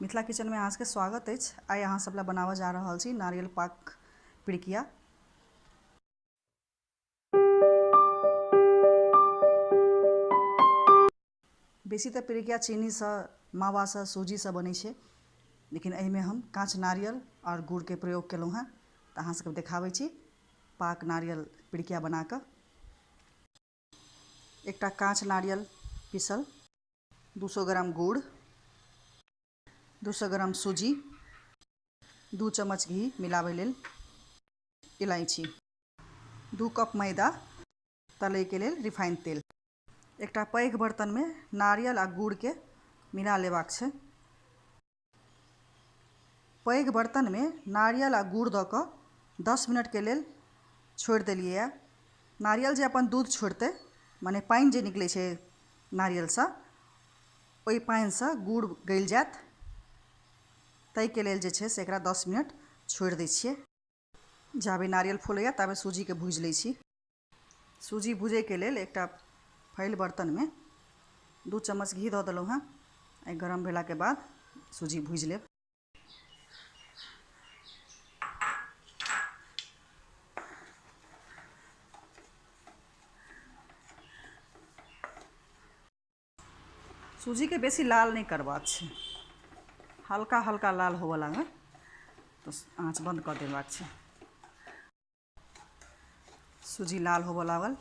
Mithila kitchen में अहाँ सबके स्वागत अछि। आइ अहाँ सब ला बनाबऽ जा रहल छी नारियल पाक पिड़किया। बेसी तऽ पिड़किया चीनीसँ, मावासँ, सूजीसँ बनै छै, लेकिन एहिमे हम काँच नारियल आओर गुड़के प्रयोग केलहुँ हेँ। तऽ अहाँ सबके देखाबै छी पाक नारियल पिड़किया बनाकऽ। एकटा काँच नारियल पीसल, 200 ग्राम गुड़, 200 ग्राम सूजी, 2 चम्मच घी मिलाबै लेल, इलायची, 2 कप मैदा, तलैके लेल रिफाइंड तेल। एकटा पैघ बर्तनमे नारियल आ गुड़के मिला लेबाक छै। पैघ बर्तनमे नारियल आ गुड़ दऽ कऽ 10 मिनटके लेल छोड़ि देलियै। नारियल जे अपन दूध छोड़तै, मने पानि जे निकलै छै नारियलसँ, ओहि पानिसँ गुड़ गलि जायत। ताहिके लेल जे छै से एकरा 10 मिनट छोड़ि दै छियै। जाबे नारियल फूलैया ताबे सूजीके भूजि लै छी। सूजी भूजैके लेल एकटा फैल बर्तनमे 2 चम्मच घी दऽ देलहुँ हेँ। एहि गरम भेलाके बाद सूजी भूजि लेब। सूजीके बेसी लाल नहि करबाक छै, हल्का हल्का लाल होबऽ लागल तऽ आँच बंद कऽ देबाक छै। सूजी लाल होबऽ लागल।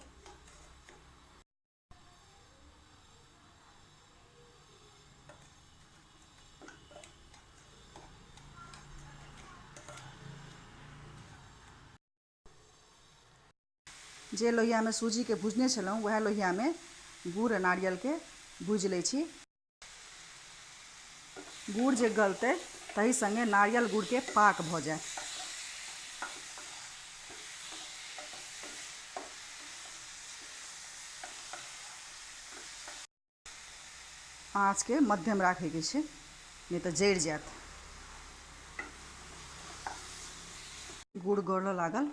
जे लोहियामे सूजीके भुजने छलहुँ वएह लोहियामे गुड़ आ नारियलके भूजि लै छी। गुड़ जे गलतै ताहि सङ्गे नारियल गुड़के पाक भऽ जायत। आँचके मध्यम राखैके छै, नहि तऽ जरि जायत। गुड़ गलऽ लागल।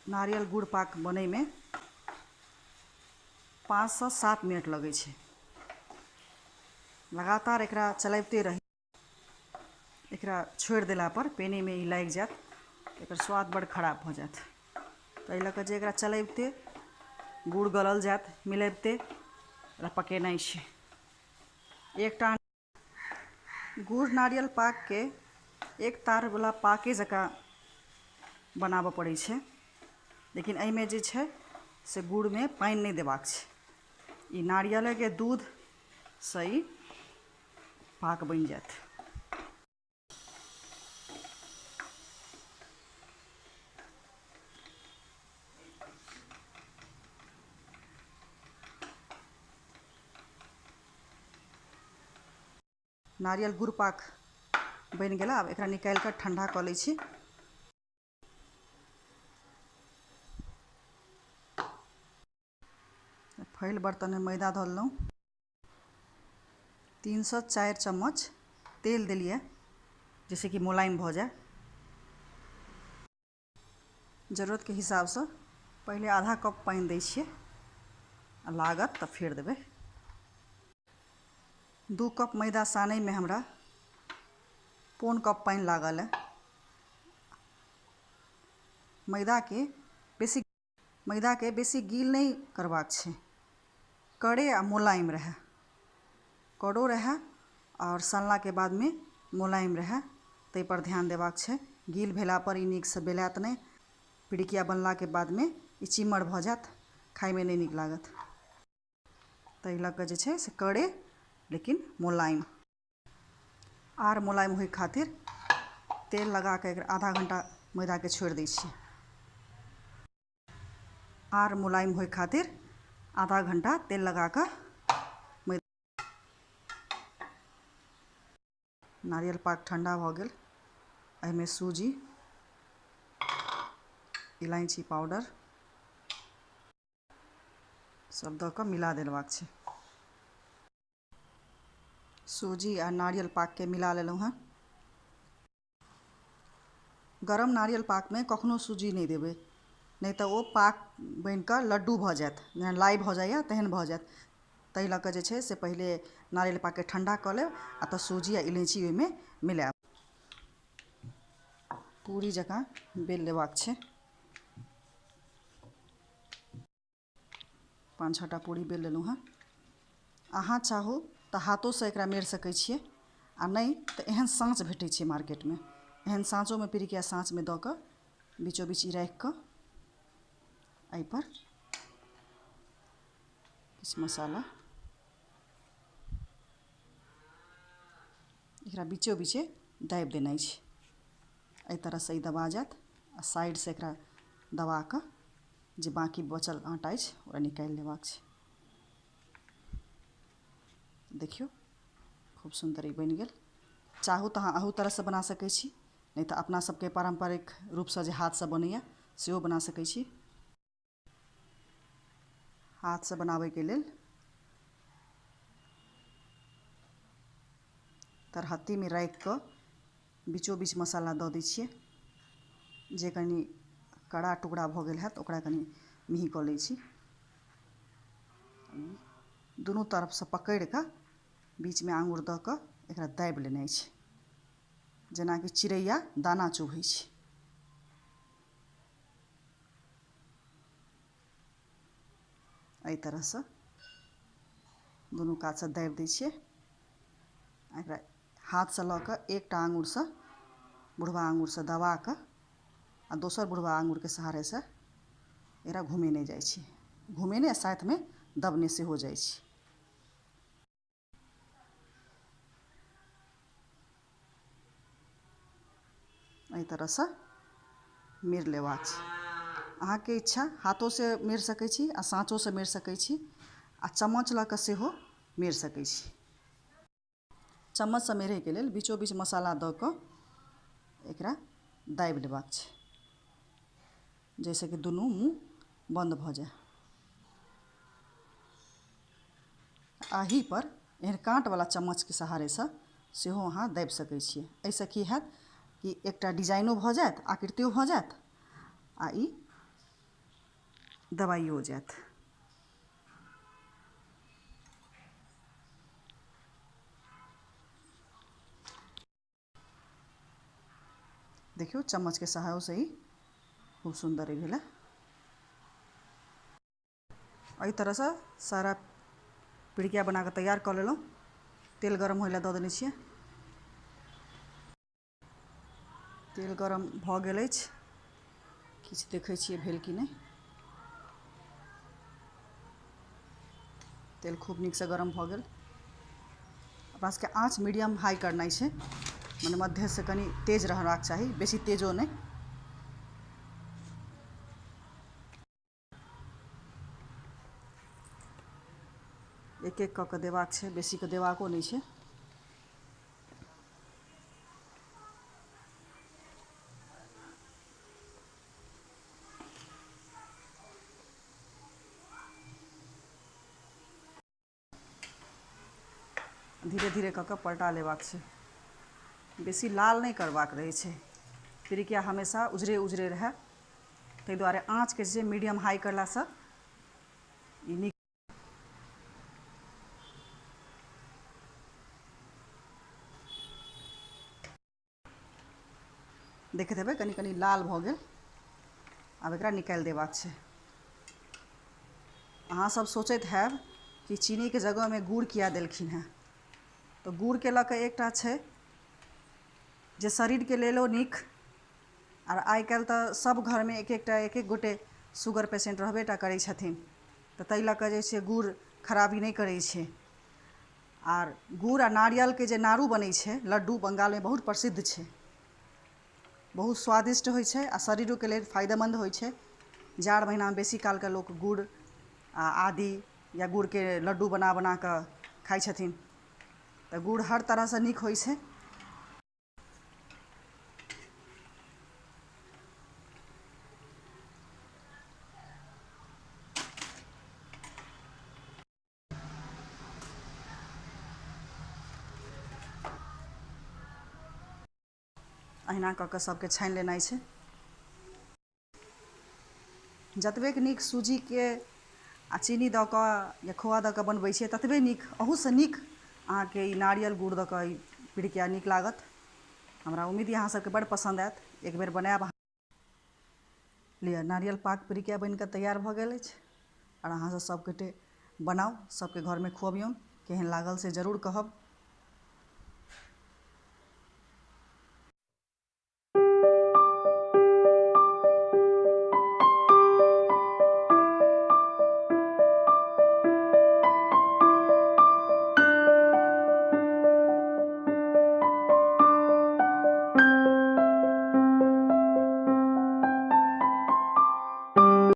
नारियल गुड़ पाक बनैमे 5 से 7 मिनट लगै छै। लगातार एकरा चलाबिते रही। एकरा छोड़ि देला पर पेनेमे ई लागि जायत, एकर स्वाद बड़ खराब भऽ जायत। ताहि लऽ कऽ जे एकरा चलाबिते गुड़ गलल जायत, मिलाबिते एकरा पकेनाइ छै। एकटा गुड़ नारियल पाकके एक तारवला पाके जकाँ बनाबऽ पड़ै छै, लेकिन एहिमे जे छै से गुड़मे पानि नहि देबाक छै। ई नारियलेके दूधसँ ई पाक बनि जायत। नारियल गुड़ पाक बनि गेल। आब एकरा निकालि कऽ ठंडा कऽ लै छी। फैल बर्तनमे मैदा धऽ लेलहुँ। 3 से 4 चम्मच तेल देलियै, जैसे कि मुलायम भऽ जाय। जरूरतके हिसाबसँ पहिले आधा कप पानि दै छियै, आ लागत तऽ फेर देबै। 2 कप मैदा सानैमे हमरा 0.75 कप पानि लागल है। मैदाके बेसी गील नहि करबाक छै, कड़े आ मुलायम रहै, कड़ो रहै आओर सनलाके बादमे मुलायम रहै, ताहि पर ध्यान देबाक छै। गील भेला पर ई नीकसँ बेलायत नहि, पिड़िकिया बनलाके बादमे ई चिम्मर भऽ जायत, खाइमे नहि नीक लागत। ताहि लऽ कऽ जे छै से कड़े लेकिन मुलायम। आर मुलायम होय खातिर तेल लगा कऽ एकरा आधा घंटा मैदाके छोड़ि दै छियै। आर मुलायम होय खातिर आधा घंटा तेल लगा कऽ नारियल पाक ठंडा भऽ गेल। एहिमे सूजी, इलायची पाउडर सब दऽ कऽ मिला देबाक छै। सूजी आ नारियल पाकके मिला लेलहुँ हेँ। गरम नारियल पाकमे कखनो सूजी नहि देबै, नहि तऽ ओ पाक बनिकऽ लड्डू भऽ जायत, जेना लाइ भऽ जाइए तेहन भऽ जायत। ताहि लऽ कऽ जे छै से पहिले नारियल पाकके ठण्डा कऽ लेब आ तऽ सूजी आ इलायची ओहिमे मिलायब। पूरी जकाँ बेल लेबाक छै। 5-6 टा पूरी बेल लेलहुँ हँ। अहाँ चाहू तऽ हाथोसँ एकरा मेढ़ सकै छियै आ नहि तऽ एहन साँच भेटै छै मार्केटमे, एहन साँचोमे पिरिकिया साँचमे दऽ कऽ बीचो बीच ई राखि कऽ एहिपर किछु मसाला एकरा बीचो बीचे दाबि देनाइ छै। एहि तरहसँ ई दबा जायत आ साइडसँ एकरा दबा कऽ जे बाँकी बचल आटा अछि ओकरा निकालि लेबाक छै। देखियौ खूब सुन्दर ई बनि गेल। चाहू तऽ अहाँ अहू तरहसँ बना सकै छी, नहि तऽ अपना सबके पारम्परिक रूपसँ जे हाथसँ बनैया सेहो बना सकै छी। हाथसँ बनाबैके लेल तरहत्थीमे राखि कऽ बीचो बीच मसाला दऽ दै छियै। जे कनि कड़ा टुकड़ा भऽ गेल हैत ओकरा कनि मेही कऽ लै छी। दुनू तरफसँ पकड़ि कऽ बीचमे आङ्गुर दऽ कऽ एकरा दाबि लेनाइ छै, जेनाकि चिड़ैया दाना चुभै छै। एहि तरहसँ दुनू कातसँ दाबि दै छियै। एकरा हाथसँ लऽ कऽ एकटा आङ्गुरसँ बुढ़वा आङ्गुरसँ दबा कऽ आ दोसर बुढ़वा आङ्गुरके सहारेसँ एकरा घुमेने जाइ छी, घुमेने आ साथमे दबने सेहो जाइ छी। एहि तरहसँ मेढ़ लेबाक छै। अहाँके इच्छा, हाथोसँ मेढ़ सकै छी आ साँचोसँ मेढ़ सकै छी आ चम्मच लऽ कऽ सेहो मेढ़ सकै छी। चम्मचसँ मेढ़ैके लेल बीचो बीच मसाला दऽ कऽ एकरा दाबि लेबाक छै, जाहिसँ कि दुनू मुँह बन्द भऽ जाय। एहि पर एहन काँटवला चम्मचके सहारेसँ सेहो अहाँ दाबि सकै छियै। एहिसँ की हैत कि एकटा डिजाइनो भऽ जायत, आकृतियो भऽ जायत आ ई दबाइयो जायत। देखियौ चम्मचके सहारोसँ ई खूब सुन्दर ई भेलै। एहि तरहसँ सारा पिड़िकिया बना कऽ तैयार कऽ लेलहुँ। तेल गरम होय लए दऽ देने छियै। तेल गरम भऽ गेल अछि, किछु देखै छियै भेल कि नहि। तेल खूब नीकसँ गरम भऽ गेल। अपना सबके आँच मीडियम हाई करनाइ छै, मने मध्यसँ कनि तेज रहबाक चाही, बेसी तेजो नहि। एक एक कऽ कऽ देबाक छै, बेसीके देबाको नहि छै। धीरे धीरे कऽ कऽ पलटा लेबाक छै, बेसी लाल नहि करबाक रहै छै। पिरिकिया हमेशा उजरे उजरे रहए, ताहि दुआरे आँचके जे मीडियम हाई करलासँ ई नीक। देखैत हेबै कनि कनि लाल भऽ गेल। आब एकरा निकालि देबाक छै। अहाँ सब सोचैत हैब कि चीनीके जगहमे गुड़ किया देलखिन हेँ। तऽ गुड़के लऽ कऽ एकटा छै जे शरीरके लेलो नीक, आर आइ काल्हि तऽ सब घरमे एक एकटा एक एक गोटे शुगर पेशेंट रहबे टा करै छथिन, तऽ ताहि लऽ कऽ जे छै गुड़ खराबी नहि करै छै। आर गुड़ आ नारियलके जे नाड़ू बनै छै लड्डू, बंगालमे बहुत प्रसिद्ध छै, बहुत स्वादिष्ट होइ छै आ शरीरोके लेल फायदेमन्द होइ छै। जाड़ महीनामे बेसी कालके लोक गुड़ आ आदि या गुड़के लड्डू बना बना कऽ खाइ छथिन, तऽ गुड़ हर तरहसँ नीक होइ छै। अहिना कऽ कऽ सबके छानि लेनाइ छै। जतबेक नीक सूजीके आ चीनी दऽ कऽ या खोआ दऽ कऽ बनबै छियै ततबे नीक, अहूसँ नीक अहाँके ई नारियल गुड़ दऽ कऽ ई पिरुकिया नीक लागत। हमरा उम्मीद यऽ अहाँ सबके बड्ड पसन्द आयत। एक बेर बनायब। लिअ, नारियल पाक पिरुकिया बनि कऽ तैयार भऽ गेल अछि। आओर अहाँ सब सबगोटे बनाउ, सबके घरमे खुअबियौन। केहन लागल से जरूर कहब।